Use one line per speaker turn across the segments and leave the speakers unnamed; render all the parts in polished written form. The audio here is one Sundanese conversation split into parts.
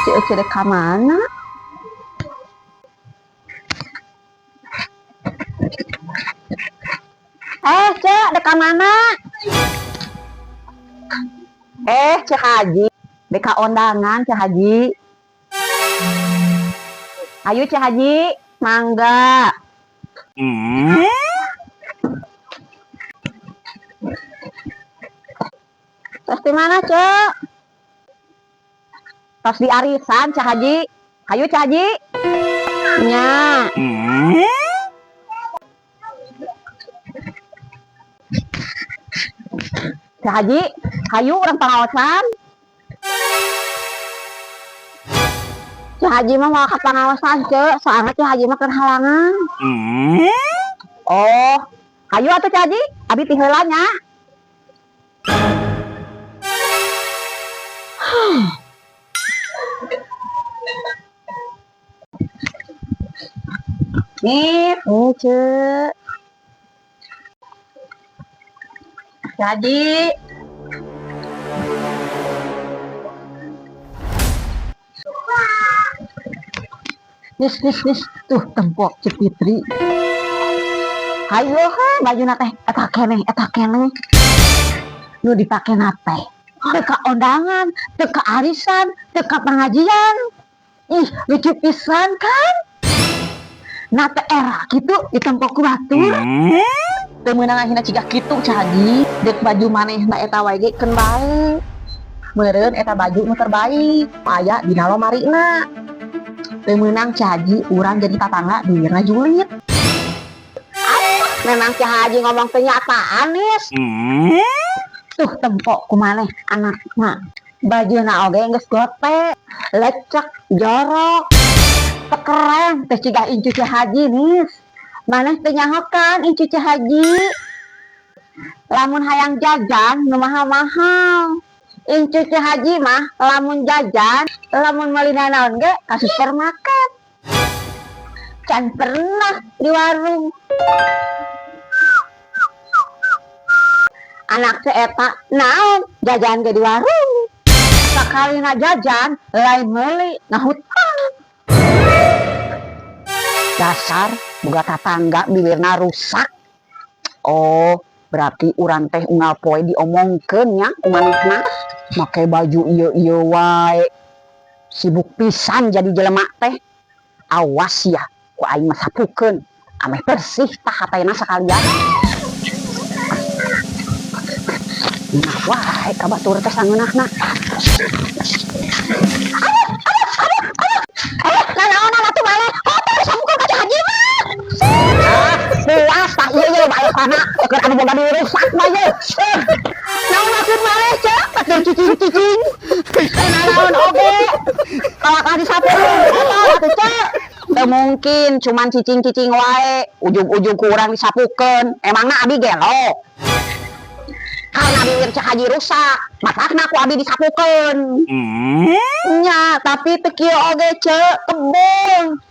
Si Ece dek ka mana? Eh, Cek, dek ka mana? Eh, Cek Haji, dek ka ondangan, Cek Haji. Ayo, Cek Haji, mangga. Terus di mana, Cek? Tos di arisan, Cek Haji. Ayo, Cek Haji. Nya. Cek Haji, hayu urang pangaosan. Cek Haji mah moal ka pangaosan, Cek. Soalnya Cek Haji mah keur halangan. Oh, hayu atuh, Cek Haji. Abi ti heula nya. Nih, oh, Cek. Cek Haji. Nis, nis, nis. Tuh, tempok Cek Fitri. Hayo he, bajuna teh eta keneh, eta keneh. Nu dipakena teh. Teu ka ondangan, teu ka arisan, teu ka pengajian. Ih, lucu pisan kan? Na teh era kitu ditempok ku batur. Teu meunang ngahina ciga kitu, Cek Haji. Dek baju manehna eta wae ge keun bae. Meureun eta baju nu terbaik, aya dina lomarina. Teu meunang, Cek Haji, urang jadi tatangga bibirna julid. Memang Cek Haji ngomong kenyataan, Nis. Tuh, tempok ku maneh anakna. Bajuna oge geus gote, lecek, jorok. Teu keren teh ciga incu Cek Haji, Nis. Maneh teu nyaho kan incu Cek Haji? Lamun hayang jajan nu mahal-mahal. Incu Cek Haji mah lamun jajan, lamun meuli nanaon ge ka supermarket. Can pernah di warung. Anak teh eta naon jajan ge di warung. Sakalina jajan lain meuli, ngahutang. Dasar boga tatangga bibirna rusak. Oh, berarti urang teh unggal poe diomongkeun nya ku manehna. Make baju ieu-ieu wae. Sibuk pisan jadi jelema teh. Awas ya, ku aing mah sapukeun. Ameh bersih tah hatena sakalian. Nah, wae ka batur teh sangeunahna. Aduh, aduh, aduh, aduh. Aduh, nanaonan atuh maneh? Kotor disapukeun ka Cek Haji mah. Ah, puas tah ieu ieu balokana keur anu boga duit rusak mah ieu. Eh, naon maksud maneh, Cek? Batur cicing-cicing. Teu nanaon oge. Kalakah disapukeun kotor atuh, Cek. Teu mungkin cuman cicing-cicing wae, ujug-ujug ku urang disapukeun. Emangna abi gelo? Karena bibir Cek Haji rusak, matakna ku abi disapukeun. Nya, tapi teu kieu oge, Cek, kebun.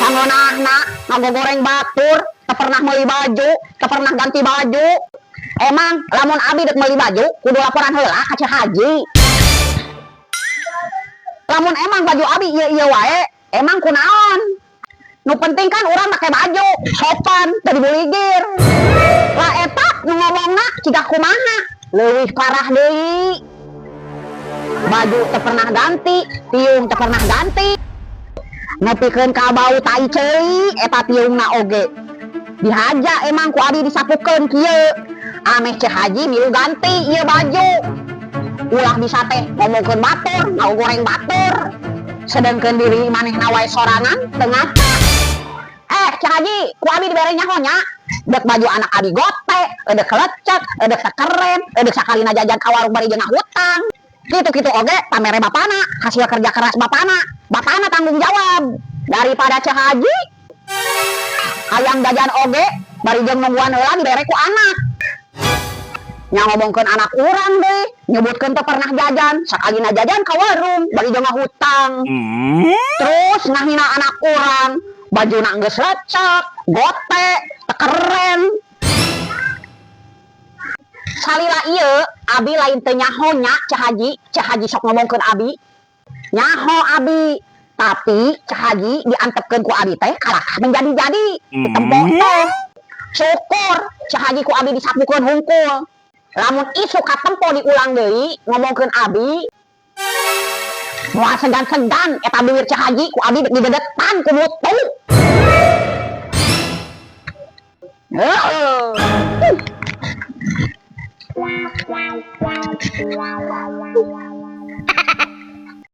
Sangeunahna ngagogoreng batur, teu pernah meuli baju, teu pernah ganti baju. Emang lamun abi dek meuli baju, kudu laporan heula ka Cek Haji? Lamun emang baju abi ieu-ieu wae, emang kunaon? Nu penting kan urang make baju, sopan, teu dibuligir. Lah, eta nu ngomongna ciga kumaha? Leuwih parah deui. Baju teu pernah ganti, tiung teu pernah ganti. Nepikeun ka bau tai ceuli eta tiungna oge. Dihaja emang ku abi disapukeun kieu. Ameh Cek Haji milu ganti ieu baju. Ulah bisa teh ngomongkeun batur, ngagoreng batur. Sedengkeun diri manehna wae sorangan teu ngaca. Eh, Cek Haji, ku abi dibere nyaho nya. Dek baju anak abi gote, edek lecek, edek keren, edek sakalina jajan ka warung bari jeung ngahutang. Kitu-kitu oge pamere bapana, hasil kerja keras bapana. Bapana tanggung jawab. Daripada Cek Haji hayang jajan oge bari jeung nungguan heula dibere ku anak. Nya ngomongkeun anak urang deui, nyebutkeun teu pernah jajan, sakalina jajan ka warung bari jeung ngahutang. Terus ngahina anak urang, bajuna geus lecek, gote, teu keren. Salila ieu abi lain teu nyaho nya, Cek Haji, Cek Haji sok ngomongkeun abi. Nyaho abi, tapi Ceu Haji diantepkeun ku abi teh kalah menjadi-jadi tempo teh. Syukur Ceu Haji ku abi disapukeun hungkul. Lamun isuk katempo diulang deui ngomongkeun abi, moal segan-segan eta bibir Ceu Haji ku abi didedetan ku mutu. Heeh.